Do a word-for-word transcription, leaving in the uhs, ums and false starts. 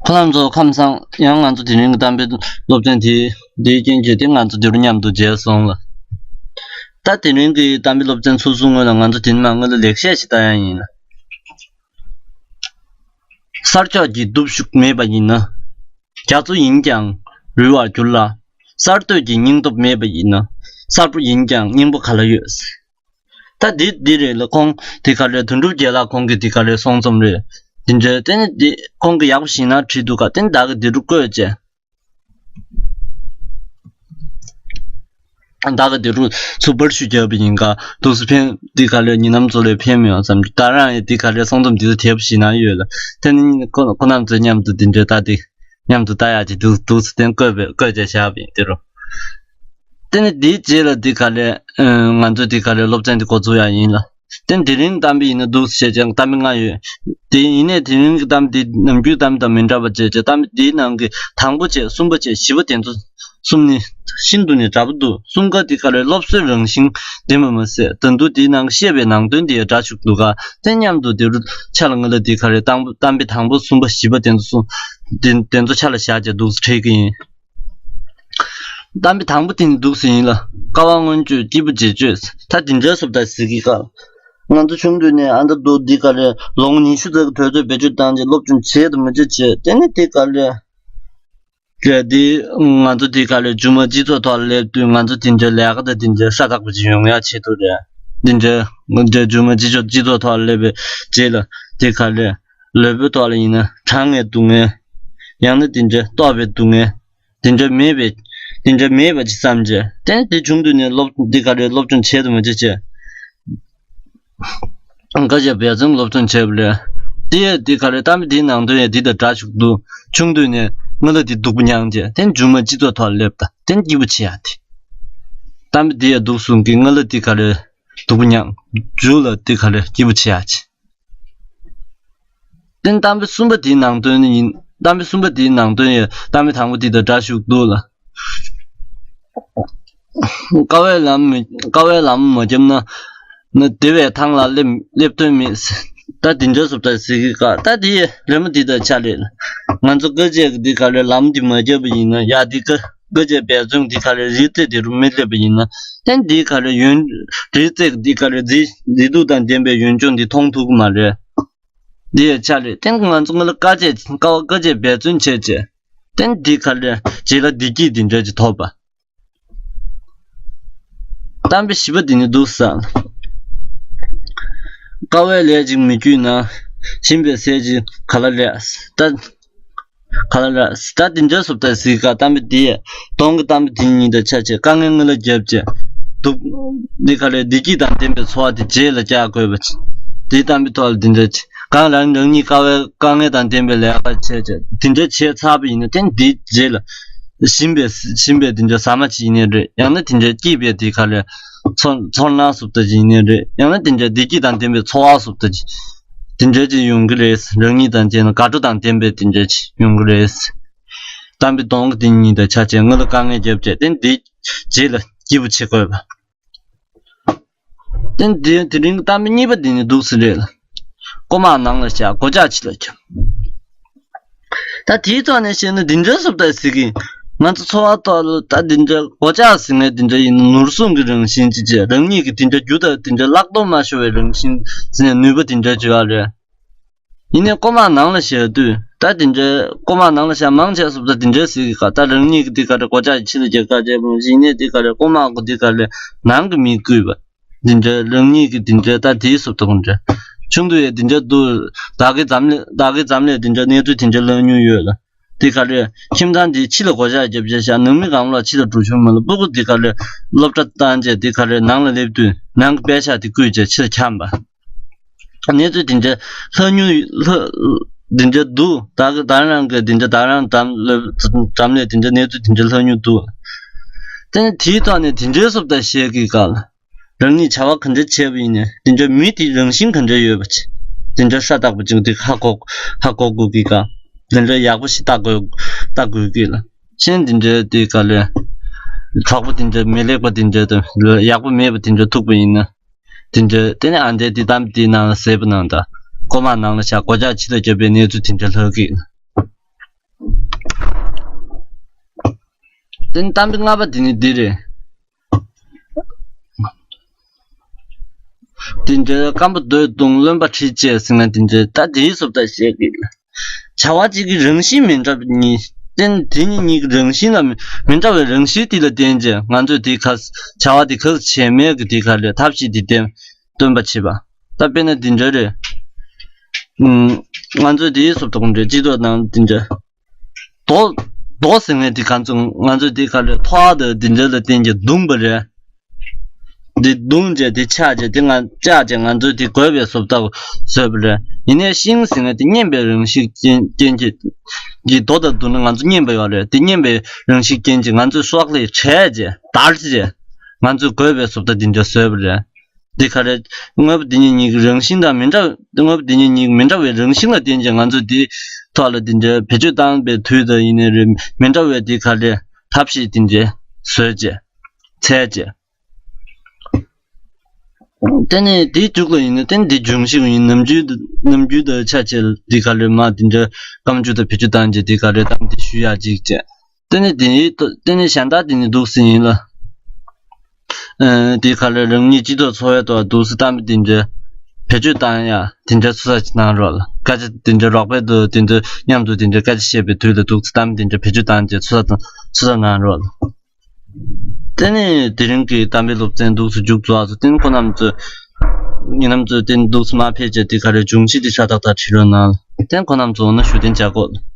ཁོ་རང་ཚོ་ཁམས་བཟང་། ཡང་ང་ཚོ་དེ་རིང་གི་གཏམ་དཔེ་སློབ་ཚན་དེ་དེའི་རྐྱེན་གྱིས་དེ་ང་ཚོ་དེ་རུ་མཉམ་དུ་མཇལ་སོང་ལ། ད་དེ་རིང་གི་གཏམ་དཔེ་སློབ་ཚན་ཚུགས་སོང་སྔོན་ལ་ང་ཚོ་དེ་ནས་མར་སྔོན་ལ་ལེགས་བཤད་ཞིག་ལྟ་ཡ་ཡིན་ལ། གསར་ཕྱོགས་ཀྱི་སྟོབས་ཤུགས་མེད་པ་ཡིན་ན། རྒྱ་མཚོ་ཡིན་ཀྱང་རུལ་བར་འགྱུར་ལ། གསར་གཏོད་ཀྱི་སྙིང་སྟོབས་མེད་པ་ཡིན་ན། གསར་པ་ཡིན་ཀྱང་སྙིང་པོ་ག་ལ་ཡོད། ད་འདི་འདི་རེད་ལ། ཁོང་དེ་ག་རེད། དོན་གྲུབ་རྒྱལ་ལགས་ཁོང་གིས་དེ་ག་རེད་གསུང་རྩོམ་རེད། དེ་འདྲའི་དེ་ནི་འདི་ཁོང་གིས་ཡག་པོ་ཞིག་ན་བྲིས་འདུག་ག་དེ་ནི་བདག་གིས་འདི་རུ་བཀོད་བྱས། བདག་གིས་འདི་རུ་ཚུར་པར་ཞུ་རྒྱབ་པ་ཡིན་ག་འདུག་སེ་ཕན་འདི་ག་རེད། ཉིན་ནམ་ཚོ་ལས་ཕན་མི་ཡོང་བསམ་གྱི། ད་རང་ཡང་འདི་ག་རེད་གསུང་རྩོམ་འདི་ཚོ་དེབ་ཞིག་ན་ཡོད་ལ། དེ་ནི་ཁོ་ཁོ་རྣམ་ཚོ་མཉམ་དུ་འདི་འདྲའི་ད་འདི། མཉམ་དུ་ལྟ་ཡག་ཅིག་འདུག་འདུག་སེ་དེ་བཀོད་པའི་བཀོད་བྱས་བཞག་པ་ཡིན་དེ་རུ། དེ་ནི་དེའི་རྗེས་ལ་འདི་ག་ལས། ཨ། ང་ཚོ་འདི་ག་ལས་སློབ་ཚན་འདི་འགོ་འཛུགས་ཡག་ཡིན་ལ། དེ་ནི་དེ་རིང་གཏམ་དཔེ་ཡིན་ན་འདུག་སེ་བྱས་ཀྱང་གཏམ་དཔེ་ལྔ་ཡོད། དེ་ཡིན་ནའི་དེ་རིང་གི་གཏམ་དཔེ་འདི་ནམ་རྒྱུན་གཏམ་དཔེ་དང་མི་འདྲ་བ་བྱས་བྱས། གཏམ་དཔེ་འདིའི་ནང་གི་དང་པོ་བྱས་གསུམ་པ་བྱས་བཞི་པ་དེ་ཚོ་གསུམ་ནི་ཤིན་ཏུ་ནས་འདྲ་པོ་འདུག་གསུམ་ཀ་འདི་ག་ལས་སློབ་གསོའི་རང་བཞིན་ལྡན་པ་མ་ཟད། ད་དུང་དེའི་ནང་གི་བཤད་པའི་ནང་དོན་དེ་ཡང་འདྲ་ཞིག་འདུག་ག་དེ་མཉམ་དུ་དེ་རུ་ཆ་ལ་ང་ལ་འདི་ག་རེད། གཏམ་གཏམ་དཔེ་དང་པོ་གསུམ་པ་བཞི་པ་དེ་ཚོ་གསུམ་དེ་དེ་ཚོ་ཆ་ལ་བཞག་བྱས་འདུག་སེ་བྲིས་ཀྱི་ཡིན། གཏམ་དཔེ་དང་པོ་དེ་ནི་འདུག་སེ་ཡིན་ལ། དཀའ་བ་སྔོན་བརྗོད་སྐྱིད་པོ་རྗེས་བརྗོད། ད་དེ་འདྲའི་བཟོ་ལྟ་ཟེར་གྱི་ག་ང་ཚོ་ཆུང་དུས་ནས་ཨ་ད་འདུག་འདི་ག་རེད། ལོ་ངོ་ཉི་ཤུ་ཙམ་གྱི་དུས་ཚོད་བེད་སྤྱོད་བཏང་རྗེས་སློབ་སྦྱོང་བྱེད་དུ་མ་བྱེད་བྱེད། དེ་ནི་འདི་ག་རེད། རེད་དེ། ང་ཚོ་འདི་ག་རེད། མཇུག་མ་སྤྱི་ཚོགས་ཐོག་ལ་སླེབས་དུས་ང་ཚོ་དེ་འདྲའི་ལས་ཀ་དང་དེ་འདྲའི་ས་དག་པ་ཅིག་ཡོང་ཡག་ཆེད་དུ་རེད། དེ་འདྲའི་ང་ཚོ་མཇུག་མ་སྤྱི་ཚོགས་སྤྱི་ཚོགས་ཐོག་ལ་སླེབས་པའི་རྗེས་ལ་འདི་ག་རེད། ལུས་པོའི་ཐོག་ལ་ཡིན་ན་གྲང་ངེ་འདུག་ངེ། ཡང་ན་དེ་འདྲའི་ལྟོགས་པའི་འདུག་ངེ། དེ་འདྲ་མེད་པའི། དེ་འདྲ་མེད་པ་ཅིག་བསམ་བྱས། དེ་དེ་ཆུང་དུས་ནས་སློབ་འདི་ག་རེ་སློབ་སྦྱོང་བྱེད་དུ་མ་བྱེད་བྱས། སྐད་ཆ་འབད་བརྩོན་སློབ་སྦྱོང་བྱས་པ་ལས། དེ་ཡས་འདི་ག་རེ་གཏམ་དཔེ་འདིའི་ནང་དོན་ཡས་འདི་དང་འདྲ་ཞིག་འདུག་ཆུང་དུས་ནས་ང་ལ་འདི་སྡུག་པོ་མྱངས་བྱས། དེ་མཇུག་མ་སྤྱི་ཚོགས་ཐོག་སླེབས་ད་དེ་སྐྱིད་པོ་བྱེད་ཡག་དེ། གཏམ་དཔེ་འདི་ཡས་འདུག་གསུང་གི་ང་ལ་འདི་ག་རེ་སྡུག་པོ་མྱངས། མཇུག་ལ་འདི་ག་རེ་སྐྱིད་པོ་བྱེད་ཡག་ཅིག་དེ་གཏམ་དཔེ་གསུམ་པ་དེའི་ནང་དོན་ནི་ཡིན། གཏམ་དཔེ་གསུམ་པ་དེའི་ནང་དོན་ཡང་གཏམ་དཔེ་དང་པོ་དེ་དང་འདྲ་ཞིག་འདུག་ལ། དཀའ་བའི་ལམ་མི་དཀའ་བའི་ལམ་མ་བརྒྱབ་ན། ན་བདེ་བའི་ཐང་ལ་སླེབས་སླེབས་དོན་མེད། ད་དེ་འདྲ་བཟོ་ལྟ་ཟེར་གི་ག་ད་དེ་ཡི་རི་མོ་དེ་དང་ཆ་ལས། ང་ཚོ་དཀའ་སྤྱད་ཀྱི་འདི་ག་རེ་ལམ་འདི་མ་བརྒྱབ་པ་ཡིན་ན། ཡ་འདི་ཀ་དཀའ་སྤྱད་འབད་བརྩོན་འདི་ག་རེ་རི་རྩེ་དེ་རུ་མི་སླེབས་པ་ཡིན་ན། ད་འདི་ག་རེ་ཡོན་རི་རྩེ་འདི་ག་རེ་མཛེས་མཛེས་སྡུག་དང་ལྡན་པའི་ཡོན་ལྗོངས་འདི་མཐོང་ཐུབ་ཀྱི་མ་རེད། འདི་ཡི་ཆ་ལས་དེ་ང་ཚོ་ང་ལ་དཀའ་སྤྱད་དཀའ་བ་དཀའ་སྤྱད་འབད་བརྩོན་བྱས་བྱས། དེ་འདི་ག་ལས་རྗེས་ལ་བདེ་སྐྱིད་འདི་འདྲ་ཅིག་ཐོབ་པ། གཏམ་དཔེ་བཞི་པ་འདི་ནི་འདུག་ས། དཀའ་བའི་ལས་ཅིག་མི་བརྒྱུད་ན། ཞིམ་པའི་ཟས་ཅིག་ག་ལ་ལས། ད། ག་ལ་ར། ད་དེ་འདྲ་བཟོ་ལྟ་ཟེར་ག་གཏམ་དཔེ་དེ་ཡས། གདོང་གི་གཏམ་དཔེ་དེ་གཉིས་དང་ཆ་བྱས། དཀའ་ངལ་སྔོན་ལ་བརྒྱབ་བྱས། སྡུག་འདི་ག་ལས་བདེ་སྐྱིད་དང་ལྡན་པའི་འཚོ་བ་དེ་རྗེས་ལ་བསྐྱལ་དགོས་པ་ཅིག་དེའི་གཏམ་དཔེ་ཐོག་ལ་དེ་འདྲ་ཅིག་གང་རང་རང་ཉིད་དཀའ་བའི་དཀའ་ངལ་དང་ལྡན་པའི་ལས་ཀ་བྱས་བྱས། དེ་འདྲ་བྱས་ཚར་བ་ཡིན་ན་དེ་འདི་རྗེས་ལ། ཞིམ་པའི་ཞིམ་པའི་དེ་འདྲ་ཟ་མ་ཅིག་ཡིན་ནའི་རེད། ཡང་ན་དེ་འདྲ་སྐྱིད་པའི་དེ་ག་ལས། ཚོར་ཚོར་སྣང་བཟོ་ལྟ་ཅིག་ཡིན་ནའི་རེད། ཡང་ན་དེ་འདྲ་བདེ་སྐྱིད་དང་ལྡན་པའི་འཚོ་བ་བཟོ་ལྟ་ཅིག་དེ་འདྲ་ཅིག་ཡོང་གི་རེད། རང་ཉིད་དང་བཅས་ན་དགའ་སྤྲོ་དང་ལྡན་པའི་དེ་འདྲ་ཅིག་ཡོང་གི་རེད། གཏམ་དཔེ་གདོང་གི་དེ་གཉིས་དང་ཆ་བྱས། ང་ལ་དཀའ་ངལ་བརྒྱབ་བྱས། དེ་འདི་རྗེས་ལ་སྐྱིད་པོ་བྱེད་དགོས་པ། དེ་འདི་དེ་རིང་གི་གཏམ་དཔེ་གཉིས་པ་འདི་ནི་འདུག་སེ་རེད་ལ། རྐོ་མ་ནང་ལ་བཞག་སྒོ་ལྕགས་ཕྱི་ལ་རྒྱབ། ད་དེའི་ཐོག་ནས་བཤད་ན་འདི་འདྲའི་བཟོ་ལྟ་ཟེར་གི། ང་ཚོ་འཚོ་བ་ཐོག་ལ་ད་འདི་འདྲའི་སྒོ་ལྕགས་ཟེར་མཁན་འདི་འདྲ་ཡིན་ན་ནོར་སྲུང་གི་རང་བཞིན་ཅིག་བྱས། རང་ཉིད་ཀྱི་དེ་འདྲ་རྒྱུ་དང་དེ་འདྲ་བརླག་གཏོང་མ་ཤོར་བའི་རང་བཞིན་ཟེར་ནས་ནུས་པ་དེ་འདྲ་བྱེད་ཡག་རེད། ཡིན་ནའི་རྐོ་མ་ནང་ལ་བཞག་དུས་ད་དེ་འདྲའི་རྐོ་མ་ནང་ལ་བཞག་མང་ཆེ་བཟོ་ལྟ་དེ་འདྲའི་ཟེར་གི་ག་ད་རང་ཉིད་ཀྱི་དེ་ག་རེ་སྒོ་ལྕགས་ཕྱི་ལ་རྒྱབ་ག་བྱས་པ་ཡིན་ནའི་དེ་ག་རེ་རྐོ་མ་གོ་དེ་ག་རེ་ནང་གི་མི་བསྐུས་པ། འདི་འདྲའི་རང་ཉིད་ཀྱི་འདི་འདྲའི་ད་དེའི་བཟོ་ལྟ་ཁོ་འདྲ། ཆུང་དུས་ཡས་འདི་འདྲ་འདུག་བདག་གི་འཛམ་གླིང་བདག་གི་འཛམ་གླིང་འདི་འདྲ་གནས་ཚུལ་དེ་འདྲ་ལྷག་མྱོང་ཡོད་ལ། འདི་ག་རེ། ཁྱིམ་ཚང་འདིའི་ཕྱི་ལ་སྒོ་ལྕགས་རྒྱབ་བྱས་བཞག་ནང་མི་གང་ལ་ཕྱི་ལ་འགྲོ་ཆོག་མ་ལ། སྤུ་གུ་འདི་ག་རེ། སློབ་གྲྭ་བཏང་བྱས་འདི་ག་རེ་ནང་ལ་སླེབས་དུས་ནང་གི་པད་ཤག་འདི་བརྐུས་བྱས་ཕྱི་ལ་འཁྱམས་པ། གནས་ཚུལ་འདི་འདྲ་ལྷག་མྱོང་ལྷག་འདི་འདྲ་འདུག་བདག་གི་བདག་རང་གི་འདི་འདྲ་བདག་རང་འགྲམ་ལ་འགྲམ་ལ་འདི་འདྲ་གནས་ཚུལ་འདི་འདྲ་ལྷག་མྱོང་འདུག་དེ་ནས་དེའི་ཐོག་ནས་དེ་འདྲའི་བཟོ་ལྟ་བཤད་གི་ག་ལ། རང་ཉིད་བྱ་བ་ག་འདྲ་བྱས་པ་ཡིན་ནའི་དེ་འདྲ་མི་དེའི་རང་བཞིན་ག་འདྲ་ཡོད་པ་ཅིག་དེ་འདྲ་ས་བརྟག་པ་ཅིག་དེ་ཧ་གོ་ཧ་གོ་དགོས་གི་ག་དེ་འདྲ་ཡག་པོ་ཞིག་བརྟག་དགོས་བརྟག་དགོས་གི་ལ། གཞན་དེ་འདྲ་དེ་ག་ལས། གྲོགས་པོ་དེ་འདྲ་མི་ལེགས་པ་དེ་འདྲ་དང་ཡག་པོ་མེད་པ་དེ་འདྲ་ཐུག་པ་ཡིན་ན། དེ་འདྲ་དེ་ནས་ཨ་འདྲ་དེ་གཏམ་དེའི་ནང་ལ་ཟེར་བ་ནང་ད། རྐོ་མ་ནང་ལ་བཞག་སྒོ་ལྕགས་ཕྱི་ལ་རྒྱབ་པའི་གནས་ཚུལ་དེ་འདྲ་ལྷག་གི། དེ་ནི་གཏམ་དཔེ་ལྔ་པ་དེ་ནི་འདི་རེད། དེ་འདྲའི་སྐམ་པོ་རྡོས་བརྡུངས་རློན་པ་འཁྲིད་བྱས་ཟེར་ན་དེ་འདྲའི་ད་དེའི་བཟོ་ལྟ་བཤད་ཀྱི། བྱ་བ་གཅིག་གི་རང་བཞིན་མི་འདྲ་བ་གཉིས། བརྟེན་དེ་གཉིས་གཉིས་ཀྱི་རང་བཞིན་ལ་མི་འདྲ་བའི་རང་བཞིན་དེ་ལ་བརྟེན་བྱས་ང་ཚོས་དེ་ག་བྱ་བ་དེ་ག་བྱས་མེད་ཀྱི་དེ་ག་ལས་ཐབས་ཤེས་དེ་བརྟེན་སྟོན་པ་བྱེད་པ། ད་དཔེར་ན་དེ་འདྲ་རེད། ང་ཚོས་དེའི་བཟོ་ལྟ་དེ་འདྲ་སྤྱི་ཚོགས་ནང་དེ་འདྲ། རྡོ། རྡོ་ཟེར་མཁན་དེ་ག་ཚོད་ང་ཚོས་དེ་ག་ལས་མཐོ་བ་དང་དེ་འདྲ་ལ་བརྟེན་གྱི་བརྡུངས་པ་རེད། འདི་བརྡུངས་བྱས་དེ་ཆག་བྱས་དེ་ང་བཅག་བྱས་ང་ཚོས་དེ་གོས་པའི་བཟོ་ལྟ་བཟོས་པ་རེད། ཡིན་ནའི་ཤིང་ཟེར་མཁན་དེ་མཉེན་པའི་རང་བཞིན་རྐྱེན་རྐྱེན་གྱིས་ཀྱི་རྡོ་དང་བརྡུངས་ན་ང་ཚོ་མཉེན་པ་ཡོད་རེད། དེ་མཉེན་པའི་རང་བཞིན་རྐྱེན་གྱིས་ང་ཚོས་སྲོག་ལས་བྲལ་བྱས་འདར་བྱས་ང་ཚོས་གོས་པའི་བཟོ་ལྟ་དེ་འདྲ་བཟོས་པ་རེད། འདི་ག་རེ། དངོས་པོ་འདི་གཉིས་གཉིས་ཀྱི་རང་བཞིན་དང་མི་འདྲ། དངོས་པོ་འདི་གཉིས་གཉིས་ཀྱི་མི་འདྲ་བའི་རང་བཞིན་ལ་བརྟེན་ཅིང་ང་ཚོས་འདིའི་ཐོག་ལ་འདི་འདྲའི་བེད་སྤྱོད་བཏང་པའི་དུས་དང་ཡིན་ནའི་རེད། མི་འདྲ་བའི་འདི་ག་རེ་ཐབས་ཤེས་འདི་འདྲའི་བཟོས་བྱས། འཚོལ་བྱས། དེ་ནས་འདིའི་མཇུག་ལ་ཡིན་ན་དེ་ནི་འདི་འབྱུང་བཞི་ཡིན། ནམ་རྒྱུན་ནམ་རྒྱུན་དང་ཆ་བྱས་འདི་ག་རེ་མ་འདི་འདྲའི་སྐམ་ཆུ་དང་བེད་སྤྱོད་བཏང་བྱས་འདི་ག་རེ་གཏམ་འདི་ཞུ་ཡག་ཅིག་བྱས། དེ་ནི་དེ་ཡི་དེ་ནི་གཞན་དག་དེ་ནི་འདུག་སེ་ཡིན་ལ། ཨ། དེ་ག་ལས་རང་ཉིད་སྤྱི་ཚོགས་འཚོ་བའི་ཐོག་འདུག་སེ་གཏམ་དེ་འདྲའི་བེད་སྤྱོད་བཏང་ཡ་དེ་འདྲའི་ཚོད་ལྟ་ཅིག་གནང་རོགས་ལ། སྐད་ཆ་དེ་འདྲའི་རོགས་པའི་དུ་དེ་འདྲའི་མཉམ་དུ་དེ་འདྲའི་སྐད་ཆ་བཤད་པའི་དུས་ལ་འདུག་སེ་གཏམ་དེ་འདྲའི་བེད་སྤྱོད་བཏང་སྟེ་ཚོད་ལྟ་ཚོད་ལྟ་གནང་རོགས་ལ། དེ་ནས་དེ་རིང་གི་གཏམ་དཔེ་སློབ་ཚན་འདུག་སེ་མཇུག་རྫོགས་སོང་། དེ་ནས་ཁོང་རྣམ་ཚོས་ངེད་རྣམ་ཚོས་དེ་འདུག་སེ་མ་ཕེབས་བྱས་དེ་ག་རེ་འབྱུང་བཞི་དེ་ཤ་སྟག་ཏག་བྲིས་རོགས་གནང་། དེ་ནས་ཁོང་རྣམ་ཚོ་འོ་ན་བཞུགས་གདན་འཇགས་དགོས།